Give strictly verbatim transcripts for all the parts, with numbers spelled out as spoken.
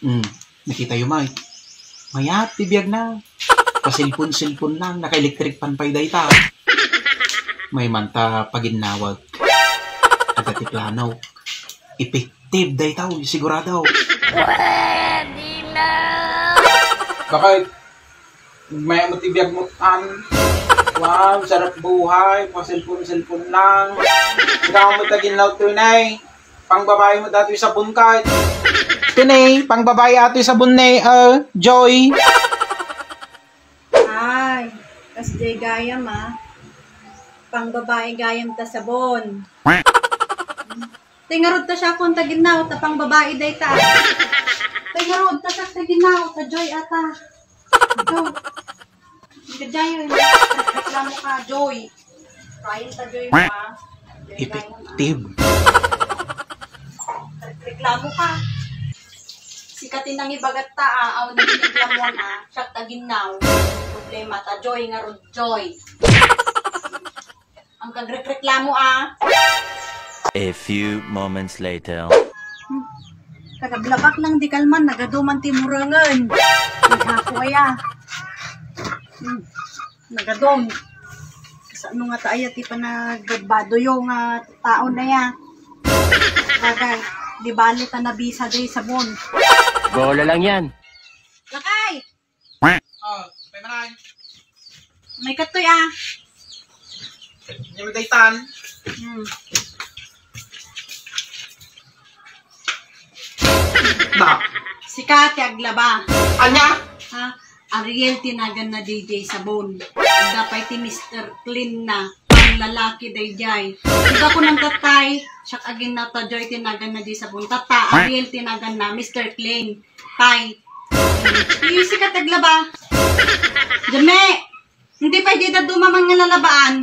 Hmm, nakitayo, Mike. Mayat ti biagna. Paselpon-selpon lang, naka-electric fan pay dayta. Mayman ta paginnawag. Adda ti plano. Effective dayta, sigurado. Pwede na! Bakit? Mayat met ti biagmo, an. Wow, sarap buhay. Paselpon-selpon lang. Ikaw met ti aginnaw, Tunay. Pangbabae met daytoy sabon, Kay. Tunay, pangbabae daytoy sabon, ne, uh, Joy. Ay, kasdiay gayam, ah. Pangbabae gayam ta sabon. Tay ngarud ta siak ta aginnaw, ta pangbabae dayta. Tay ngarud ta siak ta aginnaw, ta Joy ata. Joy. Hindi ka Joy, reklamo ka, Joy. Kain ta, Joy, mo, ah. Effective. Reklamo ka. Sika ti nangibagat ta, ah. Awan na reklamo, ah. Siak ta aginnaw. Problema ta, Joy, ngarud, Joy. Ang kagrekreklamo, ah. A few moments later. Hmm. Kadaglabak lang di kalman, nagaduman ti murengen. Ay, ako aya. Hmm. Nagadum. Kasano nga ta aya ti panagbabadoyo nga tao na ya? Bagay, di bali ta nabisa di sabon. Bola lang yan. Lakay! Oh, pay manay. May katoy, ah. Hindi mo daytan. Hmm. Na. Sika ti aglaba. Anya? Ha? Ariel ti naganna D J sabon. Adda pay ti Mister Clean na. Ang lalaki dayjay. Diba ko nang tatay? Siak aginna ta Joy ti naganna di sabon. Tata, Ariel ti naganna, Mister Clean. Tay. Isi ka taglaba. Jame! Hindi pa, di da dumaman nga lalabaan.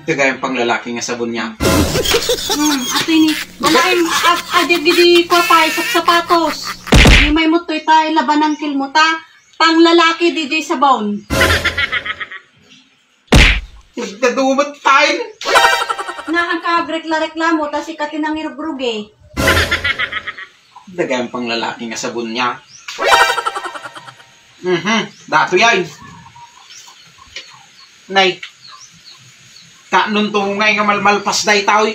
Dagay ang panglalaki nga sabon niya. Hmm, ato ini. Wala yung, a-, a-, adi gidi kwa pa, isa't sapatos. Di may mo to'y tayo, labanan kilmo ta. Panglalaki, D J sabon. Nagdadumat tayo. Na ang kagrekla-reklamo, ta sika ti nangirugrugi. Dagay ang panglalaki nga sabon niya. Mhm, dato yan. Nay, kanun to ngay nga malmalpas dayta, oy?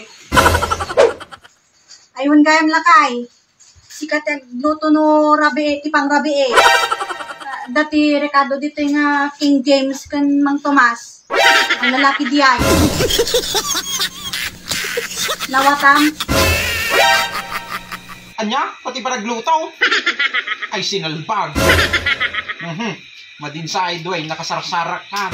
Aywan gayam lakay. Sika ti agluto no rabii, ti pangrabii. Dati rekado ditoy nga King James ken Mang Tomas. Ang lalaki diay. Nawatam. Anya? Pati panagluto? Ay, sinalbag. Mhm. Madin sa ay duay, nakasarsarak ka.